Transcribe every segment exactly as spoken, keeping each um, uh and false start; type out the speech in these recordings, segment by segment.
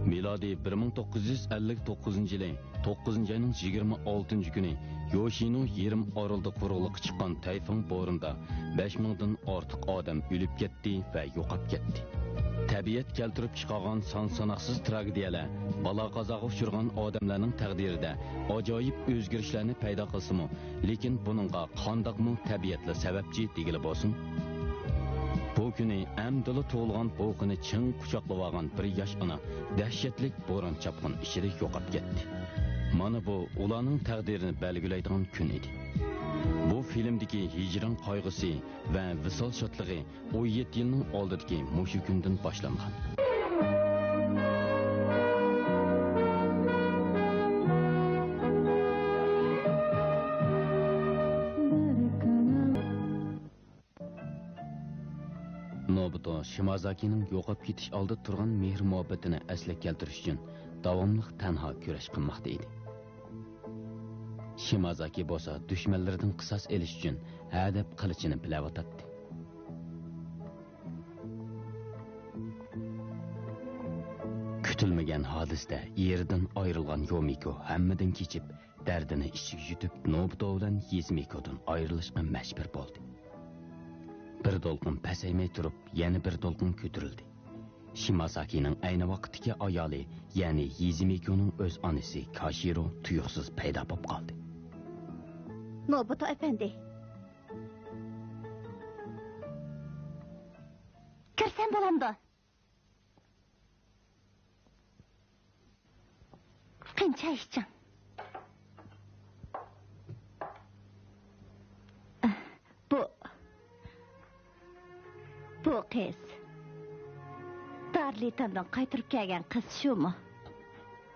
مىلادىي بىر مىڭ توققۇز يۈز ئەللىك توققۇزىنچى يىلى توققۇزىنچى ئاينىڭ يىگىرمە ئالتىنچى كۈنى يوشىنو يېرىم ئارىلىدا قۇرۇقلۇققا چىققان تەيفۇڭ بورىنىدا بەش مىڭدىن ئارتۇق ئادەم ئۆلۈپ كەتتى ۋە يوقاپ كەتتى. تەبىئەت كەلتۈرۈپ چىقارغان سان-ساناقسىز تراگېدىيەلەر، بالا-قازاغا ئۇچرىغان ئادەملەرنىڭ تەقدىرىدە ئاجايىپ ئۆزگىرىشلەرنى پەيدا قىلسىمۇ، لېكىن بۇنىڭغا قانداقمۇ تەبىئەتلا سەۋەبچى دېگىلى بولسۇن؟ بۇ كۈنى ئەمدىلا تۇغۇلغان بوۋىقىنى چىڭ قۇچاقلىۋالغان بىر ياش ئانا دەھشەتلىك بوران-چاپقۇن ئىچىدە يوقاپ كەتتى. مانا بۇ ئۇلارنىڭ تەقدىرىنى بەلگىلەيدىغان كۈن ئىدى. بۇ فىلىمدىكى ھىجران قايغۇسى ۋە ۋىسال شادلىقى ئون يەتتە يىلنىڭ ئالدىدىكى مۇشۇ كۈندىن باشلانغان. نوبۇتو شىمازاكىنىڭ يوقاپ كېتىش ئالدىدا تۇرغان مېھىر-مۇھەببىتىنى ئەسلىگە كەلتۈرۈش ئۈچۈن داۋاملىق تەنھا كۈرەش قىلماقتا ئىدى. شىمازاكى بولسا دۈشمەنلىرىدىن قىساس ئېلىش ئۈچۈن ھەدەپ قىلىچىنى بىلەۋاتاتتى. كۈتۈلمىگەن ھادىسىدە ئېرىدىن ئايرىلغان يومىكو ھەممىدىن كېچىپ، دەردىنى ئىچىگە يۇتۇپ، نوبۇتو بىلەن يېزىمىكودىن ئايرىلىشقا مەجبۇر بولدى. بىر دولقۇن پەسەيمەي تۇرۇپ، يەنە بىر دولقۇن كۆتۈرۈلدى. شىمازاكىنىڭ ئەينى ۋاقىتتىكى ئايالى، يەنى يېزىمىكونىڭ ئۆز ئانىسى كاشىرو تۇيۇقسىز پەيدا بولۇپ قالدى. نوبۇتو ئەپەندى. كىرسەم بولامدۇ؟ قېنى، چاي ئىچىڭ. بۇ، بۇ قىز. دارلىتاندىن قايتۇرۇپ كەلگەن قىز شۇمۇ؟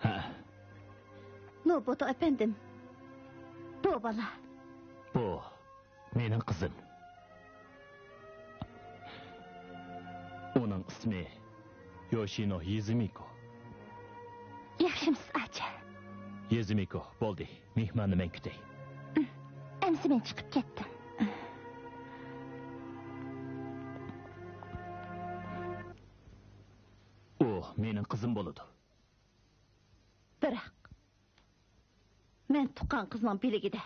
ھە. نوبۇتو ئەپەندىم، بۇ بالا. بۇ مېنىڭ قىزىم. ئۇنىڭ ئىسمى يوشىنو يېزىمىكو. ياخشىمسىز، ئاچا؟ يېزىمىكو، بولدى. مېھماننى مەن كۈتەي. ئەمسە مەن چىقىپ كەتتىم. ئۇ مېنىڭ قىزىم بولىدۇ. بىراق، مەن تۇغقان قىزنىڭ بىلىكىدە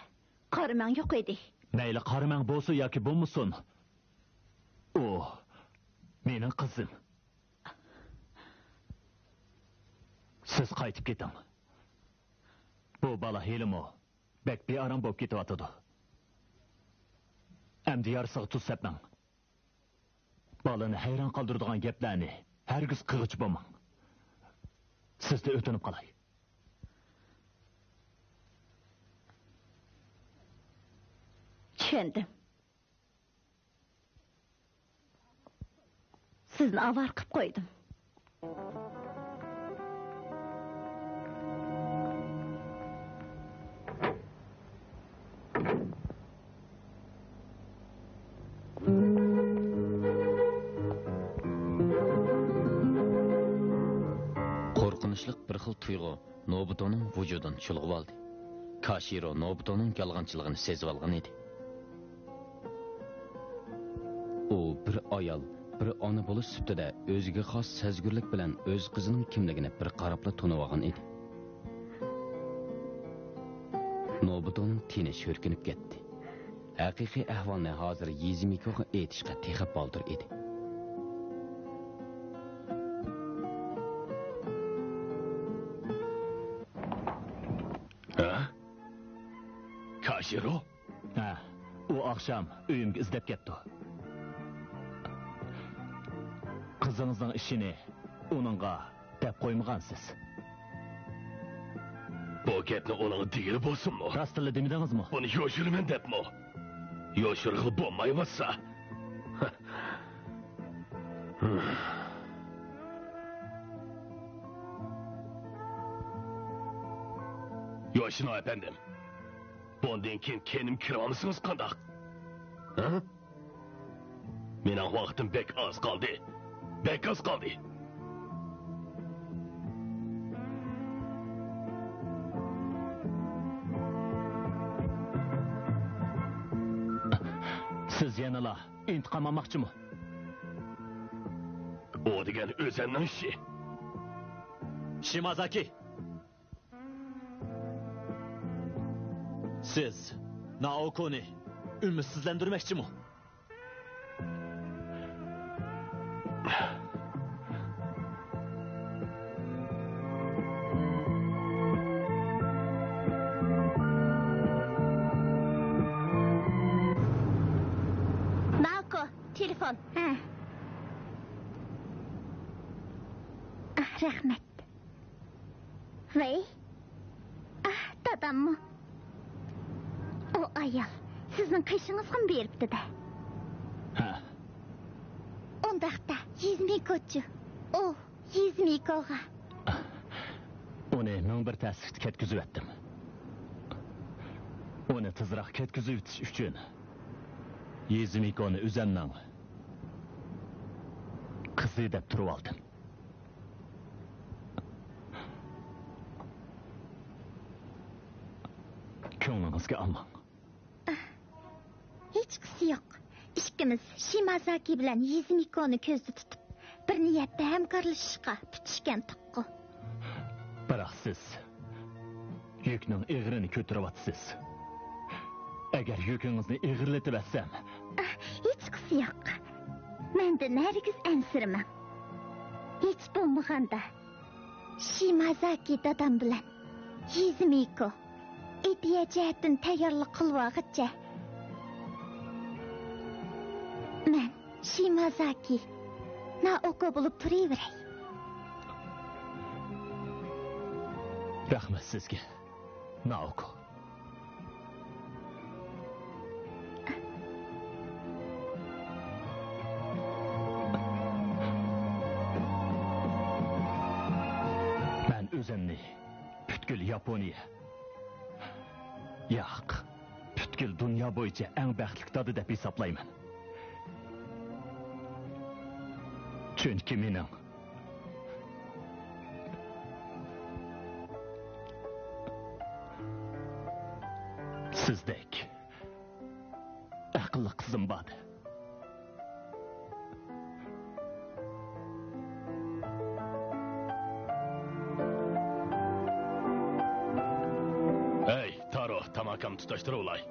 قارا مەڭ يوق ئىدى. مەيلى، قارا مەڭ بولسۇن ياكى بولمىسۇن، ئۇ مېنىڭ قىزىم. سىز قايتىپ كېتىڭ. بۇ بالا ھېلىمۇ بەك بىئارام بولۇپ كېتىۋاتىدۇ. ئەمدى يارىسىغا تۇز سەپمەڭ. بالىنى ھەيران قالدۇرىدىغان گەپلەرنى ھەرگىز قىلغۇچى بولماڭ. سىزدىن ئۆتۈنۈپ قالاي. چۈشەندىم. سىزنى ئاۋارە قىلىپ قويدۇم. قورقۇنچلۇق بىر خىل تۇيغۇ نوبۇتونىڭ ۋۇجۇدىنى چۇلغىۋالدى. كاشىرو نوبۇتونىڭ يالغانچىلىقىنى سېزىۋالغان ئىدى. ئۇ بىر ئايال، بىر ئانا بولۇش سۈپىتىدە ئۆزىگە خاس سەزگۈرلۈك بىلەن ئۆز قىزىنىڭ كىملىكىنى بىر قاراپلا تونۇۋالغان ئىدى. نوبۇتونىڭ تېنى شۈركۈنۈپ كەتتى. ھەقىقىي ئەھۋالنى ھازىر يېزىمىكوغا ئېيتىشقا تېخى بالدۇر ئىدى. ھە؟ كاشىرو؟ ھە، ئۇ ئاخشام ئۆيۈمگە ئىزدەپ كەپتۇ. قىزىڭىزنىڭ ئىشىنى ئۇنىڭغا دەپ قويمىغانسىز. بۇ گەپنى ئۇنىڭغا دېگىلى بولسۇنمۇ؟ راستىنلا دېمىدىڭىزمۇ؟ بۇنى يوشۇرىمەن دەپمۇ؟ يوشۇرغىلى بولمايۋاتسا. يوشىنو ئەپەندىم، بۇندىن كېيىن كەينىمگە كىرىۋالمىسىڭىز قانداق؟ ھە؟ مېنىڭ ۋاقتىم بەك ئاز قالدى. بەك ئاز قالدى. سىز يەنىلا ئىنتىقام ئالماقچىمۇ؟ ئۇ دېگەن ئۆزەمنىڭ ئىشى. شىمازاكى! سىز نائوكونى ئۈمىدسىزلەندۈرمەكچىمۇ؟ نائوكو، تېلېفون. ھە. ئاھ، رەھمەت. ۋەي. ئاھ، داداممۇ؟ ئۇ ئايال سىزنىڭ قېشىڭىزغىمۇ بېرىپتۇ-دە. ھە. ئۇنداقتا يىزمىكوچۇ؟ ئۇ يىزمىكوغا. ئۇنى مىڭ بىر تەسلىكتە كەتكۈزۈۋەتتىم. ئۇنى تېزراق كەتكۈزۈۋېتىش ئۈچۈن يىزمىكونى ئۆزەمنىڭ قىزى دەپ تۇرۇۋالدىم. كۆڭلىڭىزگە ئالماڭ. ھېچقىسى يوق. ئىككىمىز شىمازاكى بىلەن يىزمىكونى كۆزدە تۇتۇپ، بىر نىيەتتە ھەمكارلىشىشقا پۈتۈشكەنتۇققۇ. بىراق سىز يۈكنىڭ ئېغىرىنى كۆتۈرۈۋاتىسىز. ئەگەر يۈكىڭىزنى ئېغىرلىتىۋەتسەم. ئاھ، ھېچقىسى يوق. مەندىن ھەرگىز ئەنسىرىمەڭ. ھېچ بولمىغاندا شىمازاكى دادام بىلەن يىزمىكو ئىدىيە جەھەتتىن تەييارلىق قىلىۋالغۇچە، مەن شىمازاكى نائوكو بولۇپ تۇرۇۋېرەي. رەھمەت سىزگە، نائوكو. مەن ئۆزۈمنى پۈتكۈل ياپونىيە، ياق، پۈتكۈل دۇنيا بويىچە ئەڭ بەختلىك دادا دەپ ھېسابلايمەن. چۈنكى مېنىڭ سىزدەك ئەقىللىق قىزىم بار. ھەي، تارو، تاماكامنى تۇتاشتۇرۇۋالاي.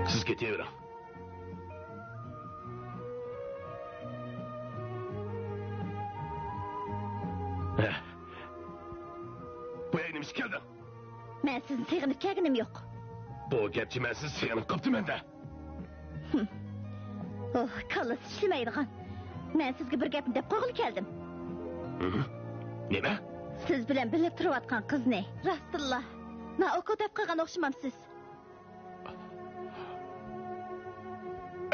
سىز كېتىۋېرىڭ. ھە. بۇ يەرگە نېمە ئۈچۈن كەلدىڭ؟ مەن سىزنى سېغىنىپ كەلگىنىم يوق. بۇ گەپچە مەن سىزنى سېغىنىپ قاپتىمەن-دە. ھىم. ئوھ، كاللىسى ئىشلىمەيدىغان. مەن سىزگە بىر گەپنى دەپ قويغىلى كەلدىم. ھىم؟ نېمە؟ سىز بىلەن بىللە تۇرۇۋاتقان قىزنى راستتىنلا نائوكو دەپ قىلغان ئوخشىمامسىز؟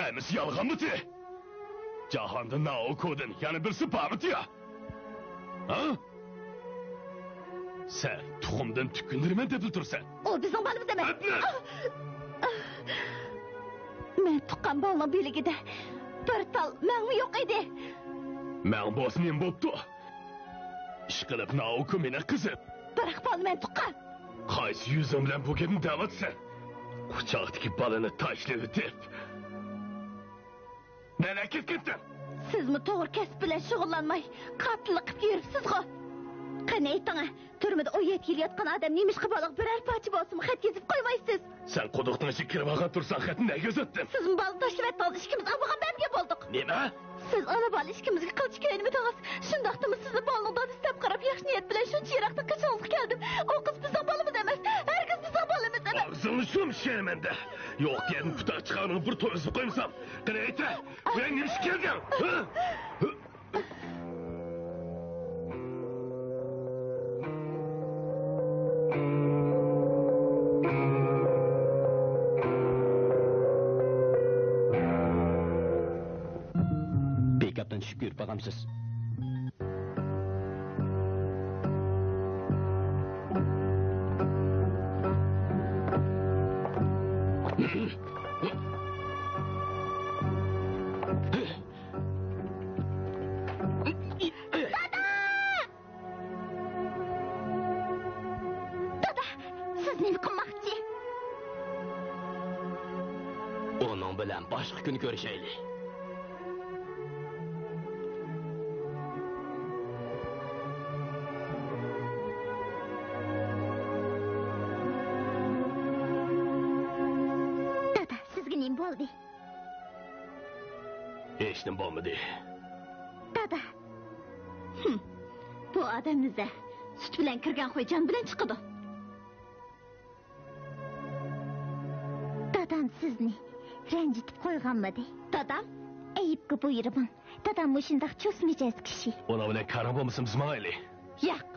ئەمىسە يالغانمىتى؟ جاھاندا نائوكودىن يەنە بىرسى بارمىتى يا؟ ھە؟ سەن تۇخۇمدىن تۈكۈندۈرىمەن دەپلا تۇرسەن. ئۇ بىزنىڭ بالىمىز ئەمەس. ئەپلە! مەن تۇغقان بالىنىڭ بىلىكىدە بىر تال مەڭمۇ يوق ئىدى. مەڭ بولسا نېمە بوپتۇ؟ ئىشقىلىپ نائوكو مېنىڭ قىزىم. بىراق بالىنى مەن تۇغقان. قايسى يۈزۈڭ بىلەن بۇ گەپنى دەۋاتىسەن؟ قۇچاقتىكى بالىنى تاشلىۋېتىپ، نەلەر كېتىپ كەتتىڭ؟ سىزمۇ توغرا كەسىپ بىلەن شۇغۇللانماي، قاتىللىق قىلىپ يۈرۈپسىزغۇ. قېنى ئېيتىڭ، تۈرمىدە ئون يەتتە يىل ياتقان ئادەم نېمىشقا بالىغا بىرەر پارچە بولسىمۇ خەت يېزىپ قويمايسىز؟ سەن قۇدۇقنىڭ ئىچىگە كىرىۋالغان تۇرساڭ، خەتنى نەگە ئۇزاتتىم؟ سىزمۇ بالىنى تاشلىۋەتتىڭىز، ئىككىمىز ئالمىغان بەرمىگەن بولدۇق. نېمە؟ سىز ئانا بالا ئىككىمىزگە قىلچە كۆيۈنمىدىڭىز. شۇنداقتىمۇ سىزنى بالىنىڭ دادىسى دەپ قاراپ، ياخشى نىيەت بىلەن شۇنچە يىراقتىن قېچىڭىزغا كەلدىم. ئۇ قىز بىزنىڭ بالىمىز ئەمەس، ھەرگىز بىزنىڭ بالىمىز ئەمەس. ئاغزىڭنى يۇم، شەرمەندە! يوق يەردىن پۇتاق چىقارغىنىڭ بىر توي ئۈزۈپ قويمىسام. قېنى ئېيتە، بۇ يەرگە نېمە ئۈچۈن كەلدىڭ؟ ھە؟ گەپتىن چۈشۈپ كۆرۈپ باقامسىز؟ دادا، سىز نېمە قىلماقچى؟ ئۇنىڭ بىلەن باشقا كۈنى كۆرۈشەيلى. دادا، سىزگە نېمە بولدى؟ ھېچنېمە بولمىدى. دادا. ھىم. بۇ ئادەمنى ئىزدە. سۈت بىلەن كىرگەن قوي جان بىلەن چىقىدۇ. دادام سىزنى رەنجىتىپ قويغانمىدى؟ دادام؟ ئەيىبكە بۇيرۇماڭ. دادام مۇشۇنداق چۇس مىجەز كىشى. ئۇنىڭ بىلەن كارىڭ بولمىسا بىز ماڭايلى. ياق.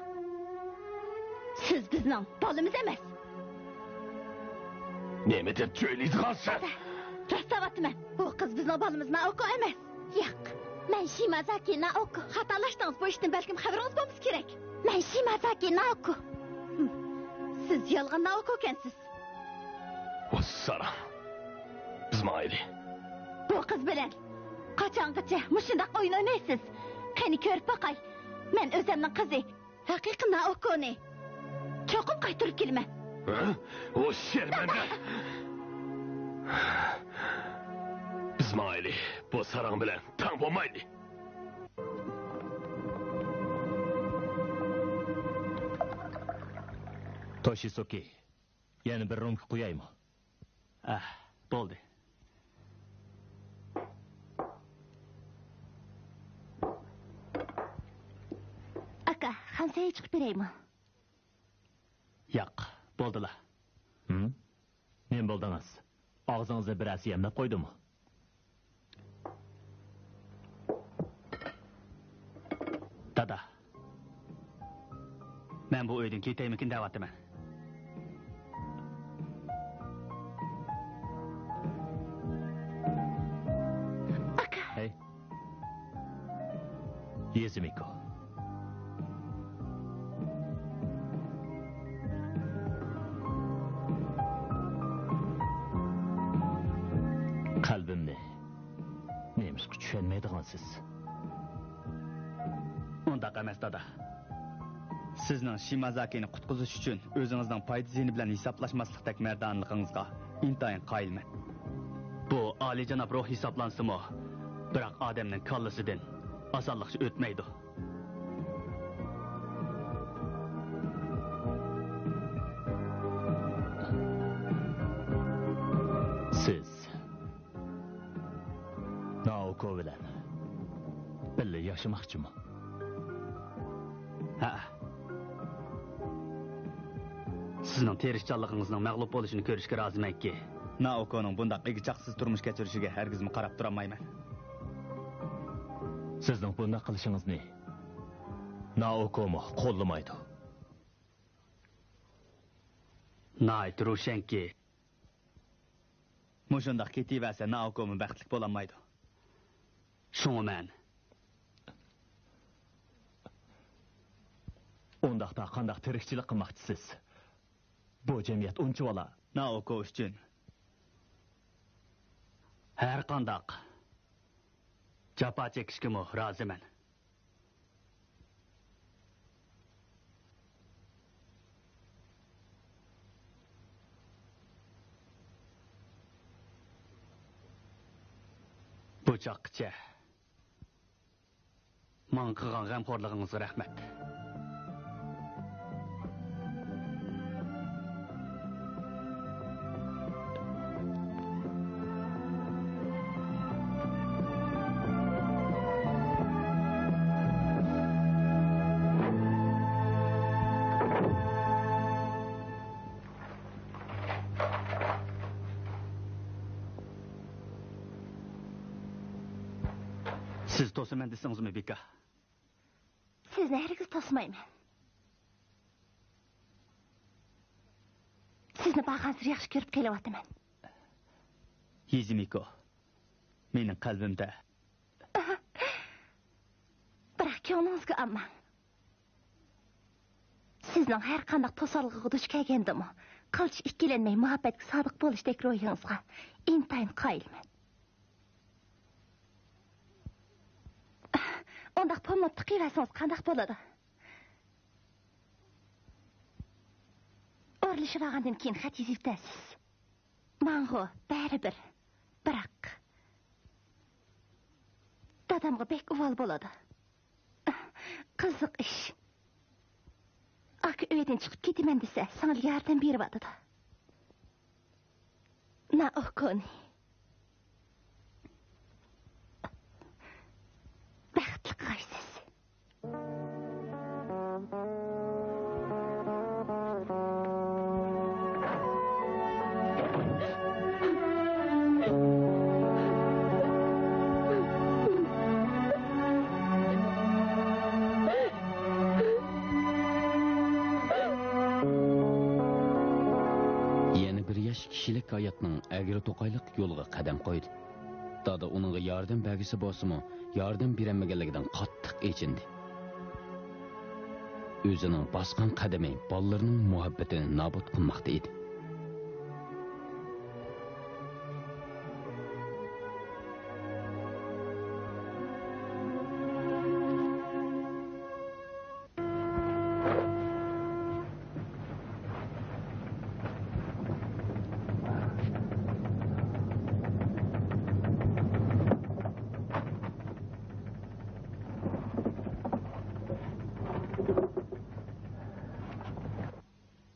سىز بىزنىڭ بالىمىز ئەمەس. نېمە دەپ جۆيلەيدىغانسەن؟ دادا، راست دەۋاتىمەن. بۇ قىز بىزنىڭ بالىمىز نائوكو ئەمەس. ياق، مەن شىمازاكى نائوكو. خاتالاشتىڭىز، بۇ ئىشتىن بەلكىم خەۋىرىڭىز بولمىسا كېرەك. مەن شىمازاكى نائوكو. ھىم، سىز يالغان نائوكو ئىكەنسىز. ۋاي ساراڭ، بىز ماڭايلى. بۇ قىز بىلەن قاچانغىچە مۇشۇنداق ئويۇن ئوينايسىز؟ قېنى كۆرۈپ باقاي. مەن ئۆزۈمنىڭ قىزى، ھەقىقىي نائوكونى چوقۇم قايتۇرۇپ كېلىمەن. ھە؟ ئۇ شەرمەندە! بىز ماڭايلى، بۇ ساراڭ بىلەن تەڭ بولمايلى. توشىسۇكى، يەنە بىر رومكا قۇيايمۇ؟ ئەھ، بولدى. ئاكا، خانسەيگە چىقىپ بېرەيمۇ؟ ياق، بولدىلا. ھىم؟ نېمە بولدىڭىز؟ ئاغزىڭىزنى بىرەرسى يەملەپ قويدىمۇ؟ دادا، مەن بۇ ئۆيدىن كېتەيمىكىن دەۋاتىمەن. ئاكا! ھەي! يېزىمىكو. قەلبىمنى نېمىشقا چۈشەنمەيدىغانسىز؟ ئۇنداق ئەمەس، دادا. سىزنىڭ شىمازاكىنى قۇتقۇزۇش ئۈچۈن ئۆزىڭىزنىڭ پايدا-زىيىنى بىلەن ھېسابلاشماسلىقتەك مەردانىلىقىڭىزغا ئىنتايىن قايىلمەن. بۇ ئالىيجاناب روھ ھېسابلانسىمۇ، بىراق ئادەمنىڭ كاللىسىدىن ئاسانلىقچە ئۆتمەيدۇ. سىز نائوكو بىلەن بىللە ياشىماقچىمۇ؟ ھەئە. سىزنىڭ تىرىشچانلىقىڭىزنىڭ مەغلۇپ بولۇشىنى كۆرۈشكە رازىمەنكى، نائوكونىڭ بۇنداق ئىگە-چاقىسىز تۇرمۇش كەچۈرۈشىگە ھەرگىزمۇ قاراپ تۇرالمايمەن. سىزنىڭ بۇنداق قىلىشىڭىزنى نائوكومۇ قوللىمايدۇ. ناھايىتى روشەنكى، مۇشۇنداق كېتىۋەرسە نائوكومۇ بەختلىك بولالمايدۇ. شۇڭا مەن. ئۇنداقتا قانداق تىرىكچىلىك قىلماقچىسىز؟ بۇ جەمئىيەت ئۇنچىۋالا. نائوكو ئۈچۈن ھەرقانداق جاپا چېكىشكىمۇ رازىمەن. بۇ چاغقىچە ماڭا قىلغان غەمخورلۇقىڭىزغا رەھمەت. سىز توسىمەن دېسىڭىزمۇ بىكار. سىزنى ھەرگىز توسمايمەن. سىزنى بارغانسېرى ياخشى كۆرۈپ قېلىۋاتىمەن. يىزىمىكو، مېنىڭ قەلبىمدە. كۆڭلىڭىزگە ئالماڭ. سىزنىڭ ھەر قانداق توسالغۇغا دۇچ كەلگەندىمۇ، قىلچە ئىككىلەنمەي مۇھەببەتكە سادىق بولۇشتەك روھىڭىزغا ئىنتايىن قايىلمەن. ئۇنداق پوملىنىپ تۇرۇۋەرسىڭىز قانداق بولىدۇ؟ ئورۇنلىشىۋالغاندىن كېيىن خەت يېزىۋېتەرسىز. ماڭغۇ بەرىبىر. بىراق، دادامغا بەك ئۇۋال بولىدۇ. قىزىق ئىش. ئاكا ئۆيدىن چىقىپ كېتىمەن دېسە، سىڭلى ياردەم بېرىۋاتىدۇ. نائوكونى. بەختلىك قايسىز؟ يەنە بىر ياش كىشىلىك ھاياتنىڭ ئەگرى-توقايلىق يولىغا قەدەم قويدى. دادا ئۇنىڭغا ياردەم بەرگۈسى بولسىمۇ، ياردەم بېرەلمىگەنلىكىدىن قاتتىق ئېچىندى. ئۆزىنىڭ باسقان قەدىمى بالىلىرىنىڭ مۇھەببىتىنى نابۇت قىلماقتا ئىدى.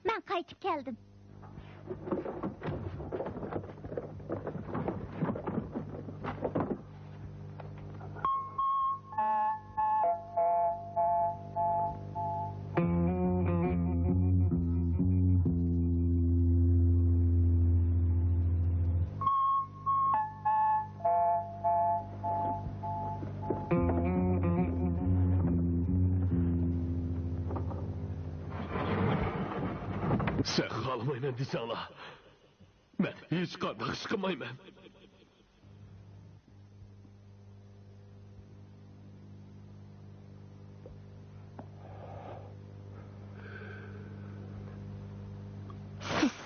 مەن قايتىپ كەلدىم. سەن خالىمايمەن دېسەڭلا، مەن ھېچقانداق ئىش قىلمايمەن. سىز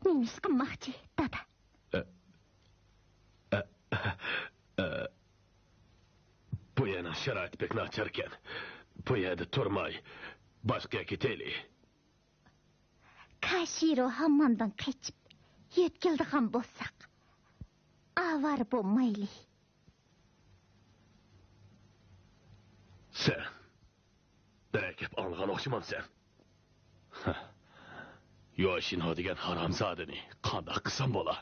نېمە ئىش قىلماقچى، دادا؟ ئە، ئە، ئە، بۇ يەرنىڭ شارائىتى بەك ناچاركەن. بۇ يەردە تۇرماي، باشقا يەرگە كېتەيلى. كاشىرو ھاممامدىن قېچىپ يۆتكىلىدىغان بولساق، ئاۋارە بولمايلى. سەن بىرەر گەپ ئاڭلىغان ئوخشىمامسەن؟ يوشىنو دېگەن ھارامزادىنى قانداق قىلسام بولا؟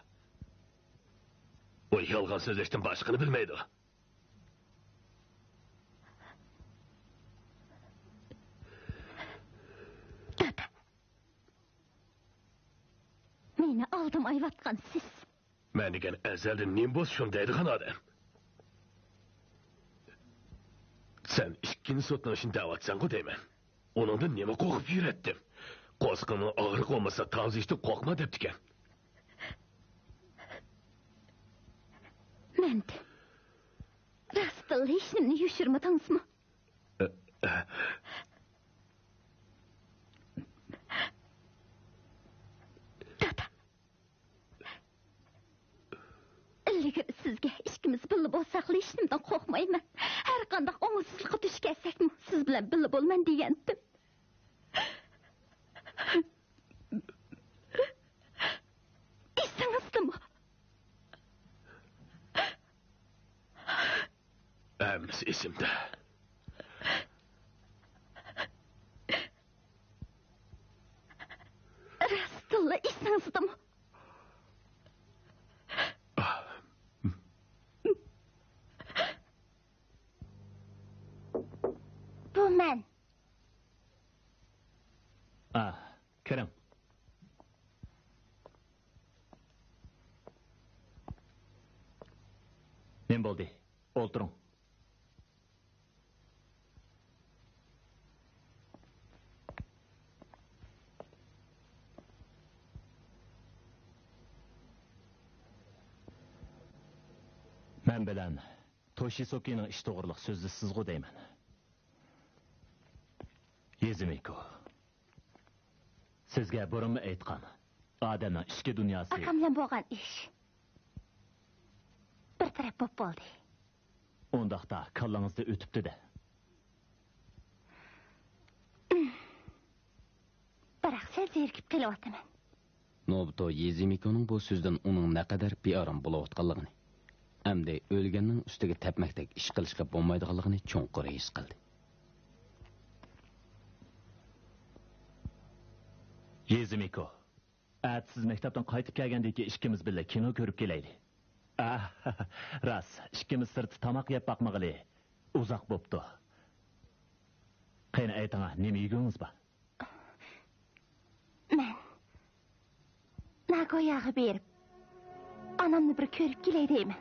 ئۇ يالغان سۆزلەشتىن باشقىنى بىلمەيدۇ. دادا، مېنى ئالدىمايۋاتقان سىز. مەن دېگەن ئەزەلدىن نېمە بولسا شۇنى دەيدىغان ئادەم. سەن ئىككىنچى سوتنىڭ ئىشىنى دەۋاتىسەنغۇ دەيمەن. ئۇنىڭدىن نېمە قورقۇپ يۈرەتتىم؟ قورسىقىڭنىڭ ئاغرىقى بولمىسا تاۋزا ئىشتىن قورقما دەپتىكەن. مەندىن راستتىنلا ھېچنېمىنى يوشۇرمىدىڭىزمۇ؟ دادا، ئىلگىرى سىزگە ئىككىمىز بىللە بولساقلا ھېچنېمىدىن قورقمايمەن. ھەرقانداق ئوڭۇشسىزلىققا دۇچ كەلسەكمۇ سىز بىلەن بىللە بولىمەن دېگەنتىم. ئېسىڭىزدىمۇ؟ ھەممىسى ئېسىمدە. راستتىنلا ئېسىڭىزدىمۇ؟ بۇ مەن. ئا، كىرىڭ. نېمە بولدى؟ ئولتۇرۇڭ. مەن بىلەن توشىسۇكىنىڭ ئىشى توغرىلىق سۆزلىسىسىزغۇ دەيمەن. يېزىمىكو، سىزگە بۇرۇنمۇ ئېيتقان، ئادەمنىڭ ئىچكى دۇنياسى. ئاكام بىلەن بولغان ئىش بىر تەرەپ بولۇپ بولدى. ئۇنداقتا كاللىڭىزدا ئۆتۈپتۇ-دە. بىراق سەل زېرىكىپ قېلىۋاتىمەن. نوبۇتو يېزىمىكونىڭ بۇ سۆزىدىن ئۇنىڭ نەقەدەر بىئارام بولۇۋاتقانلىقىنى، ئەمدى ئۆلگەننىڭ ئۈستىگە تەپمەكتەك ئىش قىلىشقا بولمايدىغانلىقىنى چوڭقۇر ھېس قىلدى. يېزىمىكو، ئەتە سىز مەكتەپتىن قايتىپ كەلگەندىن كېيىن ئىككىمىز بىللە كىنو كۆرۈپ كېلەيلى. ئاھ، راست، ئىككىمىز سىرتتا تاماق يەپ باقمىغىلى ئۇزاق بوپتۇ. قېنى ئېيتىڭا، نېمە يېگۈڭىز بار؟ مەن ناگوياغا بېرىپ، ئانامنى بىر كۆرۈپ كېلەي دەيمەن.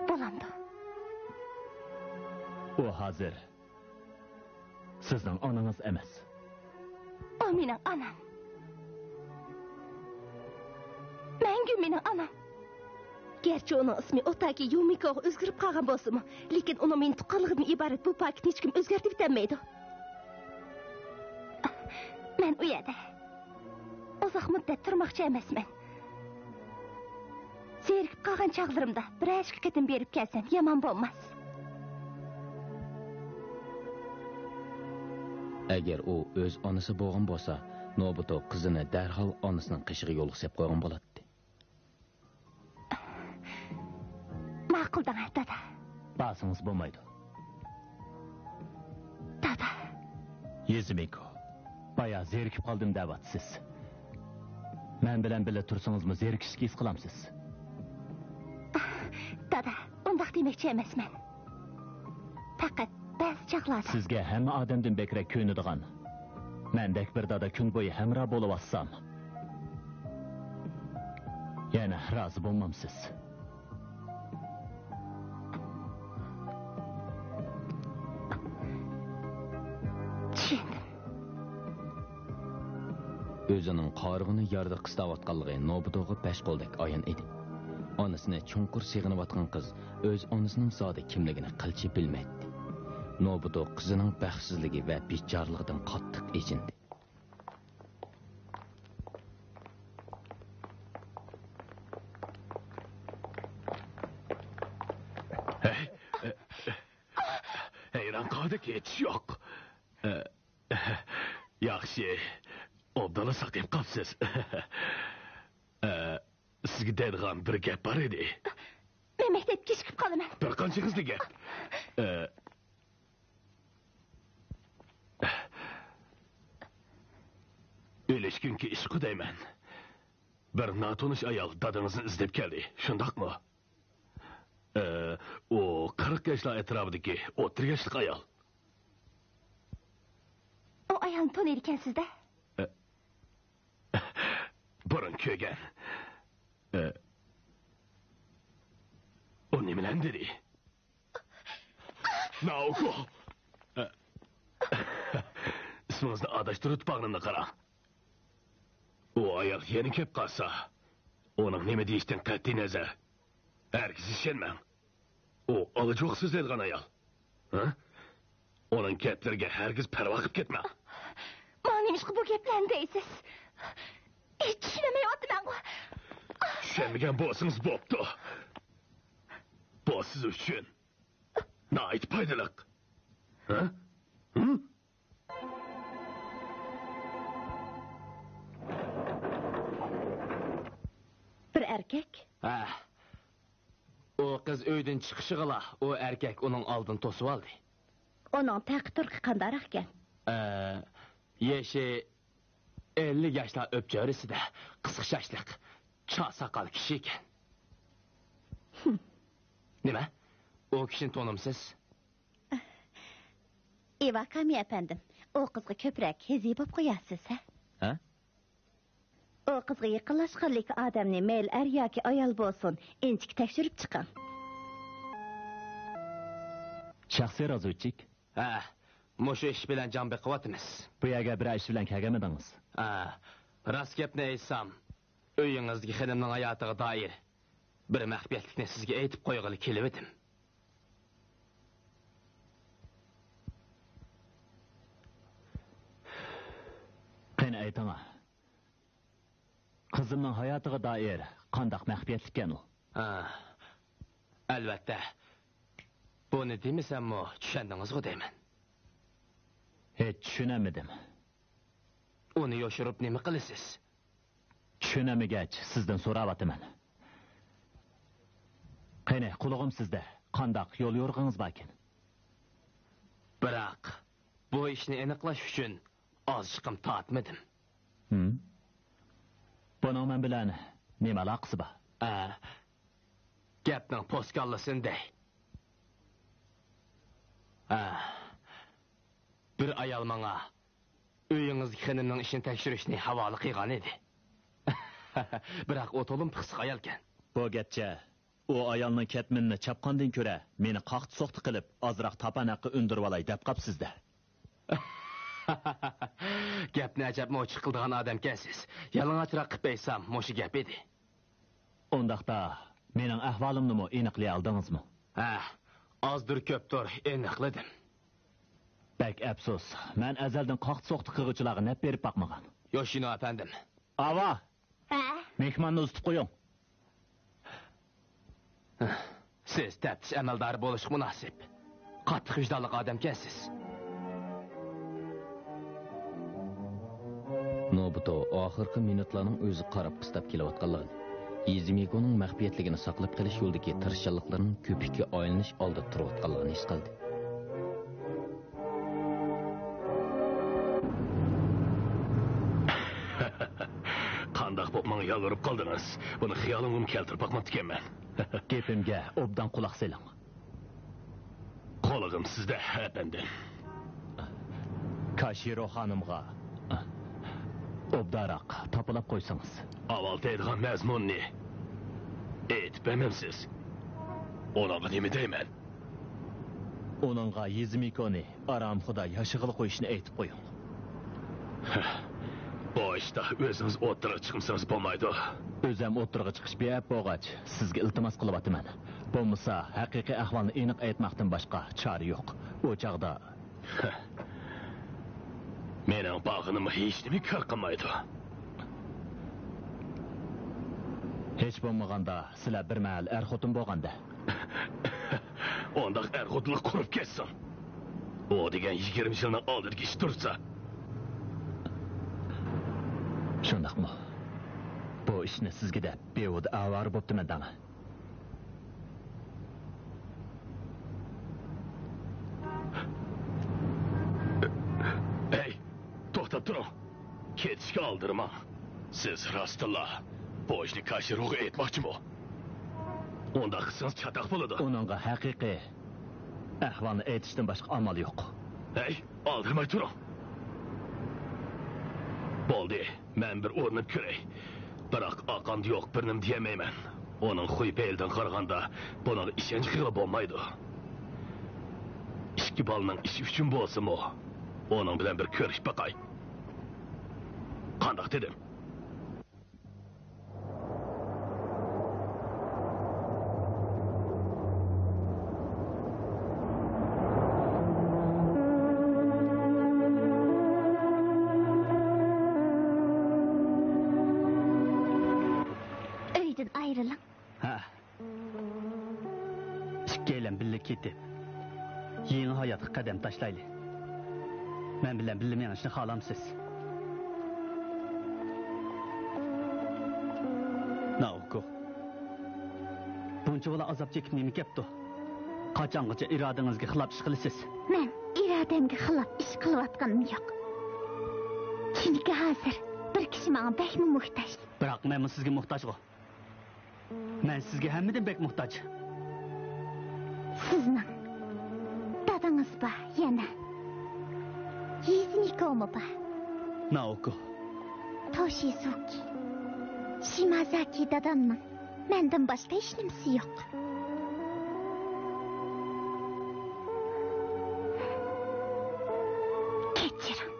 بولامدۇ؟ ئۇ ھازىر سىزنىڭ ئانىڭىز ئەمەس. ئۇ مېنىڭ ئانام. مەڭگۈ مېنىڭ ئانام. گەرچە ئۇنىڭ ئىسمى ئوتاكى يۇمىكوغا ئۆزگىرىپ قالغان بولسىمۇ، لېكىن ئۇنىڭ مېنى تۇغقانلىقىدىن ئىبارەت بۇ پاكىتنى ھېچكىم ئۆزگەرتىۋېتەلمەيدۇ. مەن ئۇ يەردە ئۇزاق مۇددەت تۇرماقچى ئەمەسمەن. زېرىكىپ قالغان چاغلىرىمدا بىرەر ئىككى قېتىم بېرىپ كەلسەم يامان بولماس. ئەگەر ئۇ ئۆز ئانىسى بولغان بولسا، نوبۇتو قىزىنى دەرھال ئانىسىنىڭ قېشىغا يولغا سېلىپ قويغان بولاتتى. ماقۇل دەڭە، دادا. بارسىڭىز بولمايدۇ. دادا. يېزىمىكو، بايا زېرىكىپ قالدىم دەۋاتىسىز. مەن بىلەن بىللە تۇرسىڭىزمۇ زېرىكىشلىك ھېس قىلامسىز؟ دادا، ئۇنداق دېمەكچى ئەمەسمەن. پەقەت بەزى چاغلاردا. سىزگە ھەممە ئادەمدىن بەكرەك كۆيۈنىدىغان مەندەك بىر دادا كۈن بويى ھەمراھ بولۇۋاتسام، يەنە رازى بولمامسىز؟ چۈشەندىم. ئۆزىنىڭ قارىغۇنى ياردا قىستاۋاتقانلىقى نوبۇتوغا بەش قولدەك ئايان ئىدى. ئانىسىنى چوڭقۇر سېغىنىۋاتقان قىز ئۆز ئانىسىنىڭ زادى كىملىكىنى قىلچە بىلمەيتتى. نوبۇتو قىزىنىڭ بەختسىزلىكى ۋە بىچارىلىقىدىن قاتتىق ئېچىندى. ھەي، ھەيران قالدىكى، ھېچ يوق. ياخشى، ئوبدانلا ساقىيىپ قاپسىز. سىزگە دەيدىغان بىر گەپ بار ئىدى. مەن مەكتەپكە كېچىكىپ قالىمەن. بىر قانچە ئېغىزلىق گەپ. ئە، ئۆلۈشكۈنكى ئىشقۇ دەيمەن. بىر ناتونۇش ئايال دادىڭىزنى ئىزدەپ كەلدى، شۇنداقمۇ؟ ئە، ئۇ قىرىق ياشلار ئەتراپىدىكى ئوتتۇرا ياشلىق ئايال. ئۇ ئايالنى تونۇيدىكەنسىز-دە؟ ئە، بۇرۇن كۆرگەن. ئە، ئۇ نېمىلەرنى دېدى؟ ناوكو! ئە، ئىسمىڭىزنى ئاداشتۇرۇۋېتىپ باغرىمنى قاراڭ. ئۇ ئايال يەنە كەپ قالسا، ئۇنىڭ نېمە دېيىشىدىن قەتئىينەزەر، ھەرگىز ئىشەنمەڭ. ئۇ ئالاجوق سۆزلەيدىغان ئايال. ھە؟ ئۇنىڭ گەپلىرىگە ھەرگىز پەرۋا قىلىپ كەتمەڭ. ماڭا نېمىشقا بۇ گەپلەرنى دەيسىز؟ ھېچ چۈشىنەلمەيۋاتىمەنغۇ. چۈشەنمىگەن بولسىڭىز بوپتۇ. بۇ سىز ئۈچۈن ناھايىتى پايدىلىق. ھە؟ ھىم؟ بىر ئەركەك؟ ھە. ئۇ قىز ئۆيدىن چىقىشىغىلا ئۇ ئەركەك ئۇنىڭ ئالدىنى توسۇۋالدى. ئۇنىڭ تەقى-تۇرقى قانداقراقكەن؟ ئە، يېشى ئەللىك ياشلار ئۆپچۆرىسىدە، قىسقا چاچلىق، چاق ساقال كىشى ئىكەن. نېمە؟ ئۇ كىشىنى تونۇمسىز؟ ئىۋاكامى ئەپەندىم، ئۇ قىزغا كۆپرەك ھېزى بولۇپ قوياسىز، ھە؟ ھە؟ ئۇ قىزغا يېقىنلاشقانلىكى ئادەمنى مەيلى ئەر ياكى ئايال بولسۇن، ئىنچىكە تەكشۈرۈپ چىقىڭ. شەخسىي رازۋېدچىك. ھە، مۇشۇ ئىش بىلەن جان بېقىۋاتىمىز. بۇ يەرگە بىرەر ئىش بىلەن كەلگەنمىدىڭىز؟ ھە، راست گەپنى ئېيتسام، ئۆيىڭىزدىكى خېنىمنىڭ ھاياتىغا دائىر بىر مەخپىيەتلىكنى سىزگە ئېيتىپ قويغىلى كېلىۋىدىم. ئېيتىڭا. قىزىمنىڭ ھاياتىغا دائىر قانداق مەخپىيەتلىككەن ئۇ؟ ھە، ئەلۋەتتە. بۇنى دېمىسەممۇ چۈشەندىڭىزغۇ دەيمەن. ھېچ چۈشىنەلمىدىم. ئۇنى يوشۇرۇپ نېمە قىلىسىز؟ چۈشىنەلمىگەچ سىزدىن سوراۋاتىمەن. قېنى، قۇلىقىم سىزدە. قانداق يول يورۇقىڭىز باركىن؟ بىراق، بۇ ئىشنى ئېنىقلاش ئۈچۈن ئاز چىقىم تارتمىدىم. ھىم؟ بۇنىڭ مەن بىلەن نېمە ئالاقىسى بار؟ ئە، گەپنىڭ پوسكاللىسىنى دەي. ئە، بىر ئايال ماڭا ئۆيىڭىزدىكى خېنىمنىڭ ئىشىنى تەكشۈرۈشنى ھاۋالە قىلغان ئىدى. بىراق ئۇ تولىمۇ پىخسىق ئايالكەن. بۇ گەپچە، ئۇ ئايالنىڭ كەتمىنىنى چاپقاندىن كۆرە، مېنى قاقتى-سوقتى قىلىپ، ئازراق تاپان ھەققى ئۈندۈرۈۋالاي دەپ قاپسىز-دە. گەپنى ئەجەبمۇ ئوچۇق قىلىدىغان ئادەمكەنسىز. يالىڭاچراق قىلىپ ئېيتسام، مۇشۇ گەپ ئىدى. ئۇنداقتا، مېنىڭ ئەھۋالىمنىمۇ ئېنىقلىيالدىڭىزمۇ؟ ھە، ئازدۇر كۆپتۇر ئېنىقلىدىم. بەك ئەپسۇس، مەن ئەزەلدىن قاقتى-سوقتى قىلغۇچىلارغا نەپ بېرىپ باقمىغان. يوشىنو ئەپەندىم. ئاۋا! ھە؟ مېھماننى ئۇزىتىپ قويۇڭ. سىز تەپتىش ئەمەلدارى بولۇشقا مۇناسىپ. قاتتىق ۋىجدانلىق ئادەمكەنسىز. نوبۇتو ئاخىرقى مىنۇتلارنىڭ ئۆزىگە قاراپ قىستاپ كېلىۋاتقانلىقىنى، يىزىمىكونىڭ مەخپىيەتلىكىنى ساقلاپ قېلىش يولىدىكى تىرىشچانلىقلىرىنىڭ كۆپۈككە ئايلىنىش ئالدىدا تۇرۇۋاتقانلىقىنى ھېس قىلدى. قانداق بولۇپ ماڭا يالۋۇرۇپ قالدىڭىز؟ بۇنى خىيالىمغىمۇ كەلتۈرۈپ باقماپتىكەنمەن. گېپىمگە ئوبدان قۇلاق سېلىڭ. قۇلىقىم سىزدە، ئەپەندىم. كاشىرو خانىمغا ئوبدانراق تاپىلاپ قويسىڭىز. ئاۋۋال دەيدىغان مەزمۇننى ئېيتىپ بەرمەمسىز؟ ئۇنىڭغا نېمە دەيمەن؟ ئۇنىڭغا يىزىمىكونى ئارام خۇدا ياشىغىلى قويۇشنى ئېيتىپ قويۇڭ. بۇ ئىشتا ئۆزىڭىز ئوتتۇرىغا چىقمىسىڭىز بولمايدۇ. ئۆزۈم ئوتتۇرىغا چىقىش بىئەپ بولغاچ، سىزگە ئىلتىماس قىلىۋاتىمەن. بولمىسا، ھەقىقىي ئەھۋالنى ئېنىق ئېيتماقتىن باشقا چارە يوق. ئۇ چاغدا مېنىڭ بارغىنىمغا ھېچنېمە كار قىلمايدۇ. ھېچ بولمىغاندا، سىلەر بىر مەھەل ئەر-خوتۇن بولغاندا. ئۇنداق ئەر-خوتۇنلۇق قۇرۇپ كەتسۇن. ئۇ دېگەن يىگىرمە يىلنىڭ ئالدىدىكى ئىش تۇرسا. شۇنداقمۇ؟ بۇ ئىشنى سىزگە دەپ، بىھۇدە ئاۋارە بوپتىمەن دەڭ. ھەي، توختاپ تۇرۇڭ. كېتىشكە ئالدىرىماڭ. سىز راستتىنلا بۇ ئىشنى كاشىروغا ئېيتماقچىمۇ؟ ئۇنداق قىلسىڭىز چاتاق بولىدۇ. ئۇنىڭغا ھەقىقىي ئەھۋالنى ئېيتىشتىن باشقا ئامال يوق. ھەي، ئالدىرىماي تۇرۇڭ. بولدى. مەن بىر ئۇرۇنۇپ كۆرەي. بىراق ئاقامدا يوق بىر نېمە دېيەلمەيمەن. ئۇنىڭ خۇي پېئىلىدىن قارىغاندا، بۇنىڭغا ئىشەنچ قىلغىلى بولمايدۇ. ئىككى بالىنىڭ ئىشى ئۈچۈن بولسىمۇ، ئۇنىڭ بىلەن بىر كۆرۈشۈپ باقاي. قانداق دېدىم؟ ئۆيدىن ئايرىلىڭ. ھە. ئىككىيلەن بىللە كېتىپ، يېڭى ھاياتقا قەدەم تاشلايلى. مەن بىلەن بىللە مېڭىشنى خالامسىز؟ نائوكو، بۇنچىۋالا ئازاب چېكىپ نېمە كەپتۇ؟ قاچانغىچە ئىرادىڭىزگە خىلاپ ئىش قىلىسىز؟ مەن ئىرادەمگە خىلاپ ئىش قىلىۋاتقىنىم يوق. چۈنكى ھازىر بىر كىشى ماڭا بەكمۇ موھتاج. بىراق مەنمۇ سىزگە موھتاجغۇ. مەن سىزگە ھەممىدىن بەك موھتاج. سىزنىڭ دادىڭىز بار يەنە. يىزنىكومۇ بار. نائوكو. توشىزۇكى. شىمازاكى دادامنىڭ مەندىن باشقا ھېچنېمىسى يوق. كەچۈرۈڭ.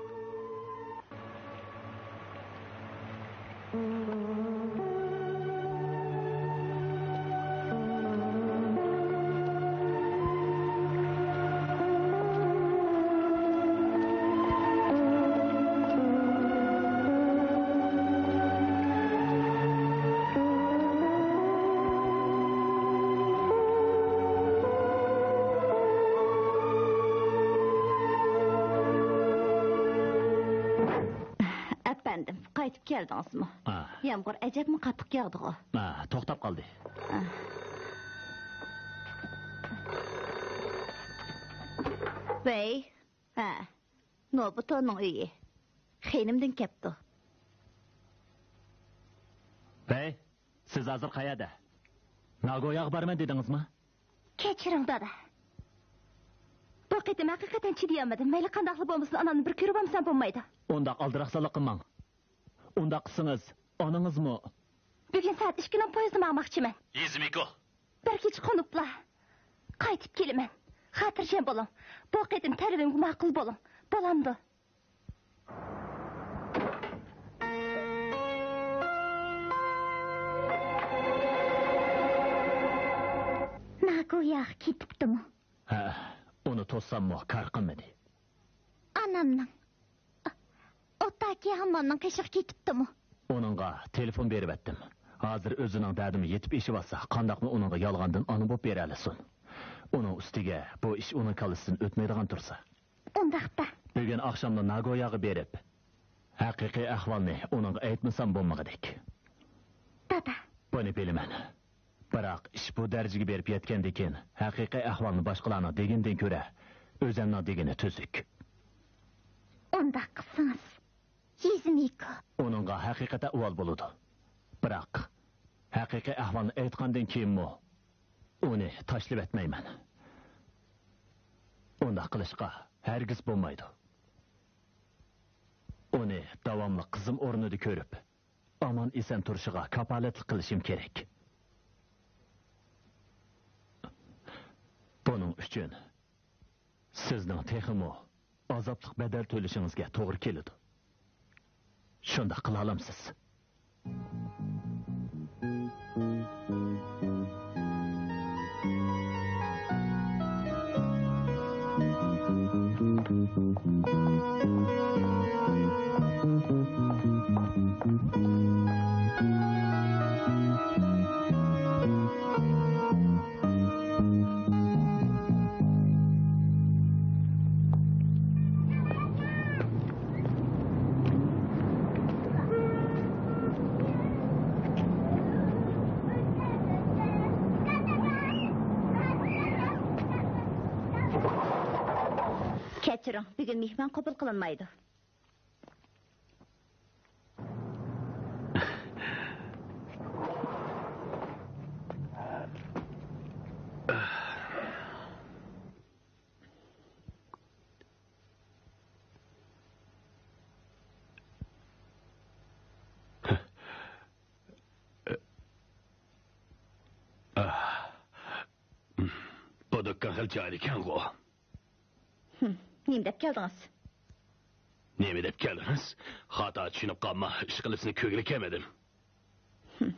كەلدىڭىزمۇ؟ ئا. يامغۇر ئەجەبمۇ قاتتىق ياغدىغۇ؟ ئا، توختاپ قالدى. ئا. ۋەي، ھە، نوبۇتوننىڭ ئۆيى. خېنىمدىن كەپتۇ. ۋەي، سىز ھازىر قەيەردە؟ ناگوياغا بارىمەن دېدىڭىزمۇ؟ كەچۈرۈڭ، دادا. بۇ قېتىم ھەقىقەتەن چىدىيالمىدىم. مەيلى قانداقلا بولمىسۇن، ئانامنى بىر كۆرۈۋالمىسام بولمايدۇ. ئۇنداق ئالدىراقسانلىق قىلماڭ. ئۇنداق قىلسىڭىز، ئانىڭىزمۇ. بۈگۈن سائەت ئىككىنىڭ پويىزىدا ماڭماقچىمەن. يېزىمىكو. بىر كېچە قونۇپلا قايتىپ كېلىمەن. خاتىرجەم بولۇڭ. بۇ قېتىم تەلىپىمگە ماقۇل بولۇڭ. بولامدۇ؟ ناگوياغا كېتىپتىمۇ؟ ھە، ئۇنى توسساممۇ كار قىلمىدى. ئانامنىڭ، ئوتاكى ھاممامنىڭ قېشىغا كېتىپتىمۇ؟ ئۇنىڭغا تېلېفون بېرىۋەتتىم. ھازىر ئۆزىنىڭ دەردىمۇ يېتىپ ئېشىۋاتسا، قانداقمۇ ئۇنىڭغا يالغاندىن ئانا بولۇپ بېرەلىسۇن؟ ئۇنىڭ ئۈستىگە بۇ ئىش ئۇنىڭ كاللىسىدىن ئۆتمەيدىغان تۇرسا. ئۇنداقتا. بۈگۈن ئاخشاملا ناگوياغا بېرىپ، ھەقىقىي ئەھۋالنى ئۇنىڭغا ئېيتمىسام بولمىغۇدەك. دادا. بۇنى بىلىمەن. بىراق ئىش بۇ دەرىجىگە بېرىپ يەتكەندىن كېيىن، ھەقىقىي ئەھۋالنى باشقىلارنىڭ دېگىنىدىن كۆرە، ئۆزەمنىڭ دېگىنى تۈزۈك. ئۇنداق قىلسىڭىز، يېزىمىكو. ئۇنىڭغا ھەقىقەت ئەھۋال بولىدۇ. بىراق، ھەقىقىي ئەھۋالنى ئېيتقاندىن كېيىنمۇ ئۇنى تاشلىۋەتمەيمەن. ئۇنداق قىلىشقا ھەرگىز بولمايدۇ. ئۇنى داۋاملىق قىزىم ئورنىدا كۆرۈپ، ئامان-ئېسەن تۇرۇشىغا كاپالەتلىك قىلىشىم كېرەك. بۇنىڭ ئۈچۈن سىزنىڭ تېخىمۇ ئازابلىق بەدەل تۆلىشىڭىزگە توغرا كېلىدۇ. شۇنداق قىلالامسىز؟ كەچۈرۈڭ، بۈگۈن مېھمان قوبۇل قىلىنمايدۇ. بۇ دۇكان خېلى جايىدا ئىكەنغۇ. ھىم، نېمە دەپ كەلدىڭىز؟ نېمە دەپ كەلدىڭىز؟ خاتا چۈشىنىپ قالما، ئىشقىلىپسىنى كۆرگىلى كەلمىدىم. ھىم،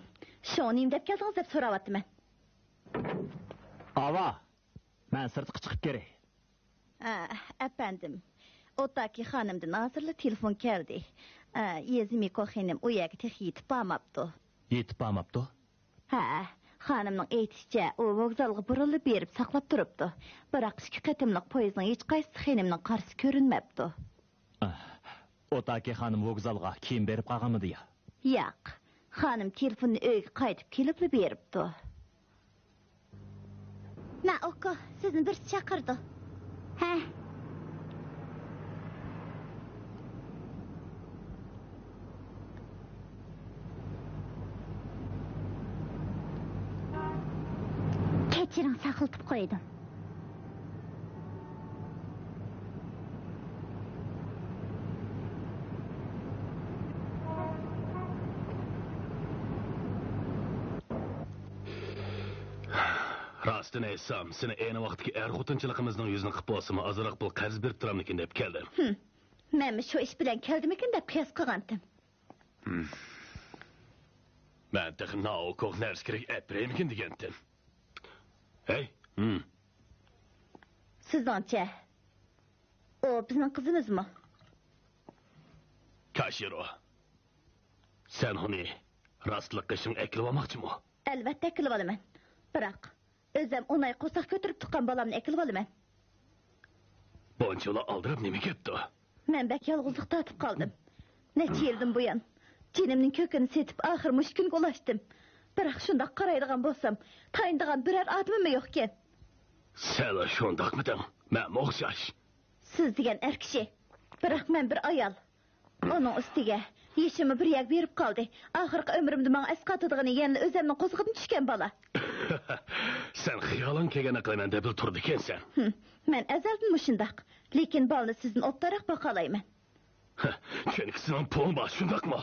شۇڭا نېمە دەپ كەلدىڭىز دەپ سوراۋاتىمەن. ئاۋا، مەن سىرتقا چىقىپ كىرەي. ئە، ئەپەندىم، ئوتاكى خانىمدىن ھازىرلا تېلېفون كەلدى. ئە، يېزىمىكو خېنىم ئۇ يەرگە تېخى يېتىپ بارماپتۇ. يېتىپ بارماپتۇ؟ ھە، خانىمنىڭ ئېيتىشىچە، ئۇ ۋوگزالغا بۇرۇنلا بېرىپ ساقلاپ تۇرۇپتۇ. بىراق ئىككى قېتىملىق پويىزنىڭ ھېچقايسىسى خېنىمنىڭ قارىسى كۆرۈنمەپتۇ. ئوتاكى خانىم ۋوگزالغا كېيىن بېرىپ قالغانمىدى يا؟ ياق، خانىم تېلېفوننى ئۆيگە قايتىپ كېلىپلا بېرىپتۇ. مائوكو، سىزنى بىرسى چاقىرىدۇ. ھە. كەچۈرۈڭ، ساقلىتىپ قويدۇم. راستىنى ئېيتسام، سېنى ئەينى ۋاقىتتىكى ئەر-خوتۇنچىلىقىمىزنىڭ يۈزىنى قىلىپ بولسىمۇ، ئازراق پۇل قەرز بېرىپ تۇرامدىكىن دەپ كەلدىم. ھىم، مەنمۇ شۇ ئىش بىلەن كەلدىمىكىن دەپ قىياس قىلغانتىم. ھىم. مەن تېخى نائوكوغا نەرسە كېرەك ئەپ بېرەيمىكىن دېگەنتىم. ھەي! ھىم. سىزنىڭچە، ئۇ بىزنىڭ قىزىمىزمۇ؟ كاشىرو، سەن ئۇنى راستلىق قېشىڭ ئەكىلىۋالماقچىمۇ؟ ئەلۋەتتە ئەكىلىۋالىمەن. بىراق، ئۆزۈم ئون ئاي قورساق كۆتۈرۈپ تۇغقان بالامنى ئەكىلىۋالىمەن. بۇنچىۋالا ئالدىراپ نېمە گەپتۇ؟ مەن بەك يالغۇزلۇق تارتىپ قالدىم. نەچچە يىلدىن بۇيان جېنىمنىڭ كۆكىنى سېتىپ، ئاخىر مۇشۇ كۈنگە ئۇلاشتىم. بىراق شۇنداق قارايدىغان بولسام، تايىنىدىغان بىرەر ئادىمىممۇ يوقكەن. سەن شۇنداقمىدىڭ؟ مەنمۇ ئوخشاش. سىز دېگەن ئەر كىشى. بىراق مەن بىر ئايال. ئۇنىڭ ئۈستىگە يېشىممۇ بىر يەرگە بېرىپ قالدى. ئاخىرقى ئۆمرۈمدە ماڭا ئەسقاتىدىغىنى يەنىلا ئۆزۈمنىڭ قوزىقىدىن چۈشكەن بالا. سەن خىيالىڭ كەلگەننى قىلىمەن دەپلا تۇرىدىكەنسەن. ھىم، مەن ئەزەلدىنمۇ شۇنداق. لېكىن بالىنى سىزدىن ئوبدانراق باقالايمەن. چۈنكى سېنىڭ پۇلۇڭ بار، شۇنداقمۇ؟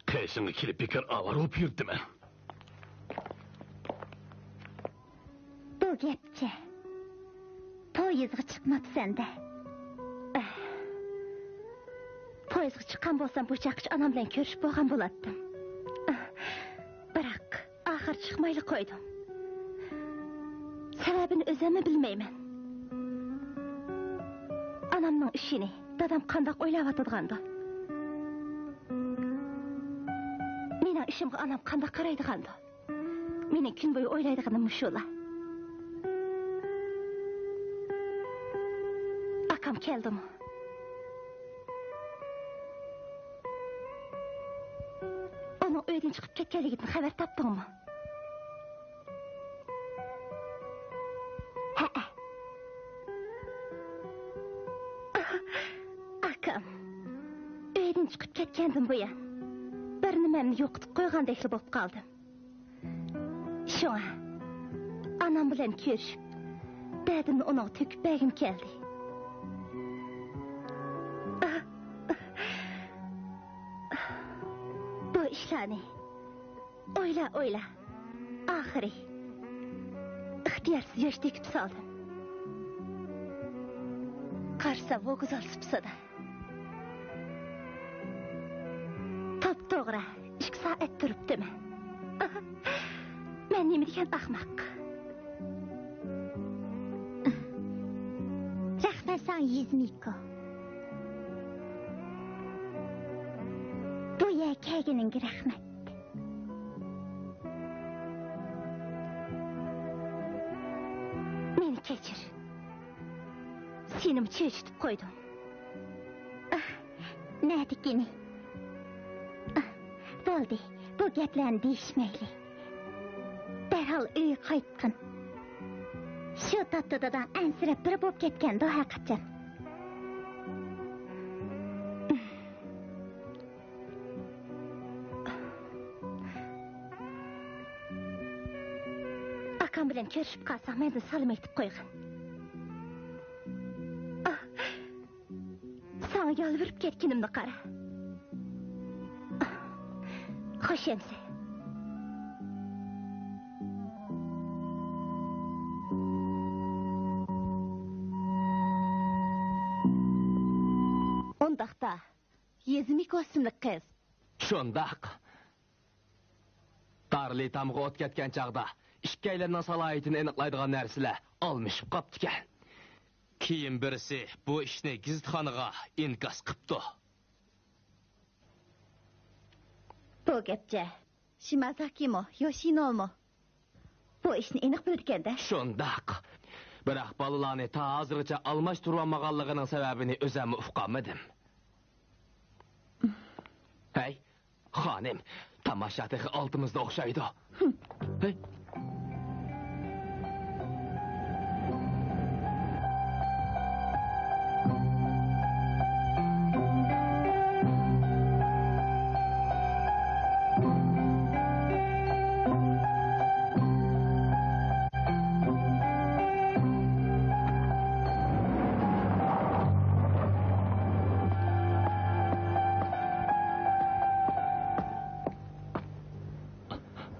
قېشىڭغا كېلىپ بىكار ئاۋارە بولۇپ يۈرۈپتىمەن. بۇ گەپچە. پويىزغا چىقماپسەن-دە. پويىزغا چىققان بولسام، بۇ چاغقىچە ئانام بىلەن كۆرۈشۈپ بولغان بولاتتىم. بىراق، ئاخىر چىقمايلا قويدۇم. سەۋەبىنى ئۆزۈممۇ بىلمەيمەن. ئانامنىڭ ئىشىنى دادام قانداق ئويلاۋاتىدىغاندۇ؟ مېنىڭ ئىشىمغا ئانام قانداق قارايدىغاندۇ؟ مېنىڭ كۈن بويى ئويلايدىغىنىم مۇشۇلا. ئاكام كەلدىمۇ؟ ئۇنىڭ ئۆيدىن چىقىپ كەتكەنلىكىدىن خەۋەر تاپتىڭمۇ؟ ھەئە. ئاكام ئۆيدىن چىقىپ كەتكەندىن بۇيان، بىر نېمەمنى يوقىتىپ قويغاندەكلا بولۇپ قالدىم. شۇڭا ئانام بىلەن كۆرۈشۈپ، دەردىمنى ئۇنىڭغا تۆكۈپ بەرگۈم كەلدى. بۇ ئىشلارنى ئويلا، ئويلا. ئاخىرى ئىختىيارسىز ياش تۆكۈپ سالدىم. قارىسام، ۋوگزال سۇپىسىدا. توپتوغرا ئىككى سائەت تۇرۇپتىمەن. مەن نېمە دېگەن ئاخماق. رەھمەت ساڭا، يېزمىكو. بۇ يەرگە كەلگىنىڭگە رەھمەت. مېنى كەچۈر. سېنىمۇ چۆچۈتۈپ قويدۇم. ئاھ، نەدىكىنى؟ ئاھ، بولدى، بۇ گەپلەرنى دېيىشمەيلى. دەرھال ئۆيگە قايتقىن. شۇ تاپتا داداڭ ئەنسىرەپ بىر بولۇپ كەتكەندۇ ھەرقاچان. ئاكام بىلەن كۆرۈشۈپ قالساڭ، مەندىن سالام ئېيتىپ قويغىن. ئاھ، ساڭا يالۋۇرۇپ كەتكىنىمنى قارا. خوش ئەمىسە. ئۇنداقتا، يېزمىكو ئىسىملىك قىز. شۇنداق. تارلىتامغا ئوت كەتكەن چاغدا ئىككىيلەننىڭ سالاھىيىتىنى ئېنىقلايدىغان نەرسىلەر ئالمىشىپ قاپتىكەن. كېيىن بىرسى بۇ ئىشنى گېزىتخانىغا ئىنكاس قىپتۇ. بۇ گەپچە. شىمازاكىمۇ، يوشىنومۇ بۇ ئىشنى ئېنىق بىلىدىكەن-دە. شۇنداق. بىراق بالىلارنى تا ھازىرغىچە ئالماشتۇرۇۋالمىغانلىقىنىڭ سەۋەبىنى ئۆزەممۇ ئۇقالمىدىم. ھەي، خانىم، تاماشا تېخى ئالدىمىزدا ئوخشايدۇ. ھەي.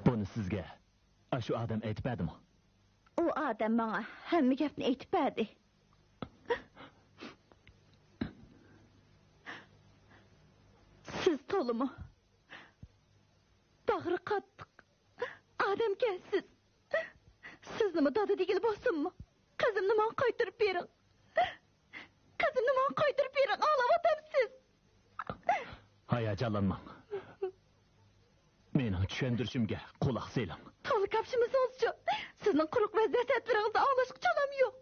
بۇنى سىزگە ئاشۇ ئادەم ئېيتىپ بەردىمۇ؟ ئۇ ئادەم ماڭا ھەممە گەپنى ئېيتىپ بەردى. سىز تولىمۇ باغرى قاتتىق ئادەمكەنسىز. سىزنىمۇ دادا دېگىلى بولسۇنمۇ؟ قىزىمنى ماڭا قايتۇرۇپ بېرىڭ. قىزىمنى ماڭا قايتۇرۇپ بېرىڭ، ئاڭلاۋاتامسىز؟ ھاياجانلانماڭ. مېنىڭ چۈشەندۈرۈشۈمگە قۇلاق سېلىڭ. تولا كاپشىمىسىڭىزچۇ؟ سىزنىڭ قۇرۇق ۋەز-نەسىھەتلىرىڭىزنى ئاڭلاشقا چالام يوق.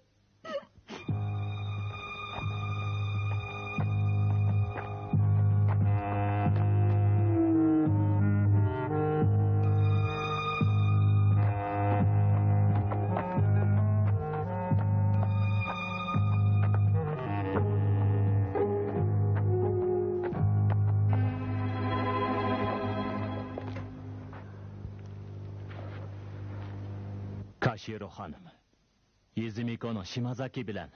كاشىرو خانىم، يېزىمىكونىڭ شىمازاكى بىلەن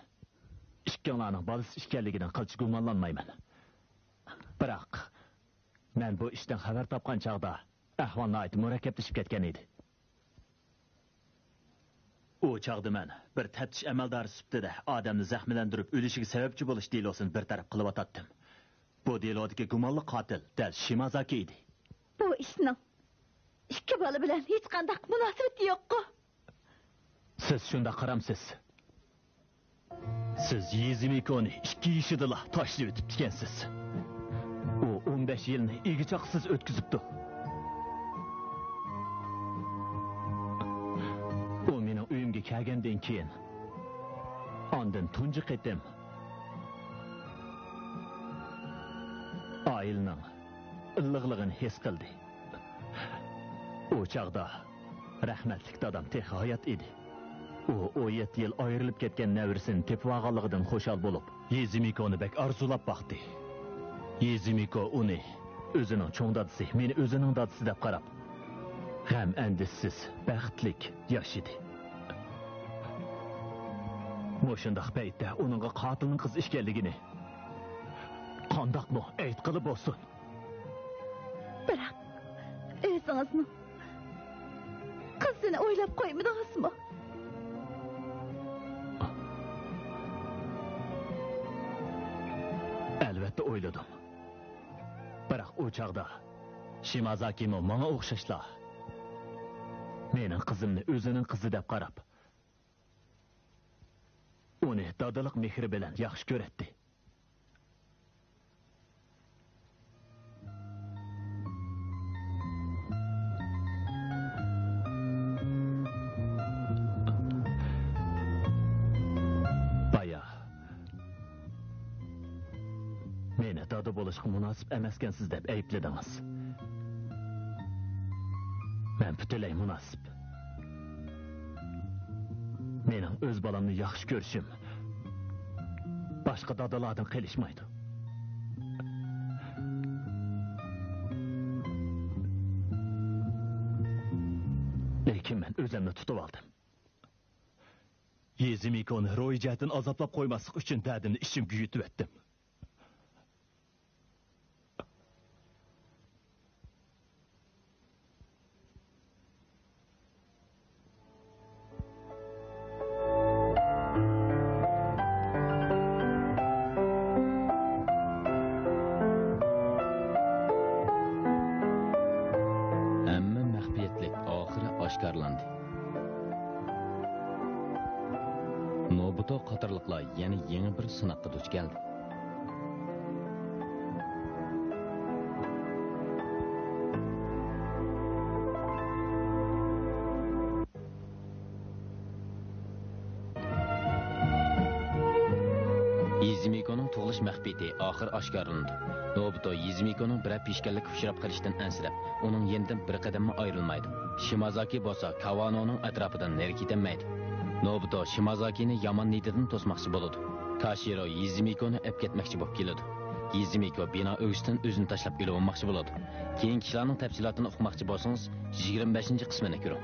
ئىككىڭلارنىڭ بالىسى ئىكەنلىكىدىن قىلچە گۇمانلانمايمەن. بىراق، مەن بۇ ئىشتىن خەۋەر تاپقان چاغدا ئەھۋال ناھايىتى مۇرەككەپلىشىپ كەتكەن ئىدى. ئۇ چاغدا مەن بىر تەپتىش ئەمەلدارى سۈپىتىدە ئادەمنى زەخىملەندۈرۈپ ئۆلۈشىگە سەۋەبچى بولۇش دېلوسىنى بىر تەرەپ قىلىۋاتاتتىم. بۇ دېلودىكى گۇمانلىق قاتىل دەل شىمازاكى ئىدى. بۇ ئىشنىڭ ئىككى بالا بىلەن ھېچقانداق مۇناسىۋىتى يوققۇ؟ سىز شۇنداق قارامسىز؟ سىز يېزىمىكونى ئىككى يېشىدىلا تاشلىۋېتىپتىكەنسىز. ئۇ ئون بەش يىلنى ئىگە-چاقىسىز ئۆتكۈزۈپتۇ. ئۇ مېنىڭ ئۆيۈمگە كەلگەندىن كېيىن، ئاندىن تۇنجى قېتىم ئائىلىنىڭ ئىللىقلىقىنى ھېس قىلدى. ئۇ چاغدا رەھمەتلىك دادام تېخى ھايات ئىدى. ئۇ ئون يەتتە يىل ئايرىلىپ كەتكەن نەۋرىسىنى تېپىۋالغانلىقىدىن خۇشال بولۇپ، يېزىمىكونى بەك ئارزۇلاپ باقتى. يېزىمىكو ئۇنى ئۆزىنىڭ چوڭ دادىسى، مېنى ئۆزىنىڭ دادىسى دەپ قاراپ، غەم-ئەندىشىسىز، بەختلىك ياشىدى. مۇشۇنداق پەيتتە ئۇنىڭغا قاتىلنىڭ قىزى ئىكەنلىكىنى قانداقمۇ ئېيتقىلى بولسۇن؟ بىراق، ئۆزىڭىزنىڭ قىزىنى ئويلاپ قويمىدىڭىزمۇ؟ ئەلۋەتتە ئويلىدىم. بىراق ئۇ چاغدا شىمازاكىمۇ ماڭا ئوخشاشلا مېنىڭ قىزىمنى ئۆزىنىڭ قىزى دەپ قاراپ، ئۇنى دادىلىق مېھرى بىلەن ياخشى كۆرەتتى. بايا، مېنى دادا بولۇشقا مۇناسىپ ئەمەسكەنسىز دەپ ئەيىبلىدىڭىز. مەن پۈتۈنلەي مۇناسىپ. مېنىڭ ئۆز بالامنى ياخشى كۆرۈشۈم باشقا دادىلاردىن قېلىشمايدۇ. لېكىن مەن ئۆزۈمنى تۇتۇۋالدىم. يېزىمىكونى روھىي جەھەتتىن ئازابلاپ قويماسلىق ئۈچۈن دەردىمنى ئىچىمگە يۇتۇۋەتتىم. ھەممە مەخپىيەتلىك ئاخىرى ئاشكارىلاندى. نوبۇتو قاتارلىقلار يەنە يېڭى بىر سىناققا دۇچ كەلدى. يېزىمىكونىڭ تۇغۇلۇش مەخپىيىتى ئاخىر ئاشكارىلىنىدۇ. نوبۇتو يېزىمىكونىڭ بىرەر پېشكەللىككە ئۇچراپ قېلىشىدىن ئەنسىرەپ، ئۇنىڭ يېنىدىن بىر قەدەممۇ ئايرىلمايدۇ. شىمازاكى بولسا كاۋانونىڭ ئەتراپىدىن نېرى كېتەلمەيدۇ. نوبۇتو شىمازاكىنى يامان نىيىتىدىن توسماقچى بولىدۇ. كاشىرو يېزىمىكونى ئەپكەتمەكچى بولۇپ كېلىدۇ. يېزىمىكو بىنا ئۆگزىسىدىن ئۆزىنى تاشلاپ ئۆلۈۋالماقچى بولىدۇ. كېيىنكى ئىشلارنىڭ تەپسىلاتىنى ئۇقماقچى بولسىڭىز، يىگىرمە بەشىنچى قىسمىنى كۆرۈڭ.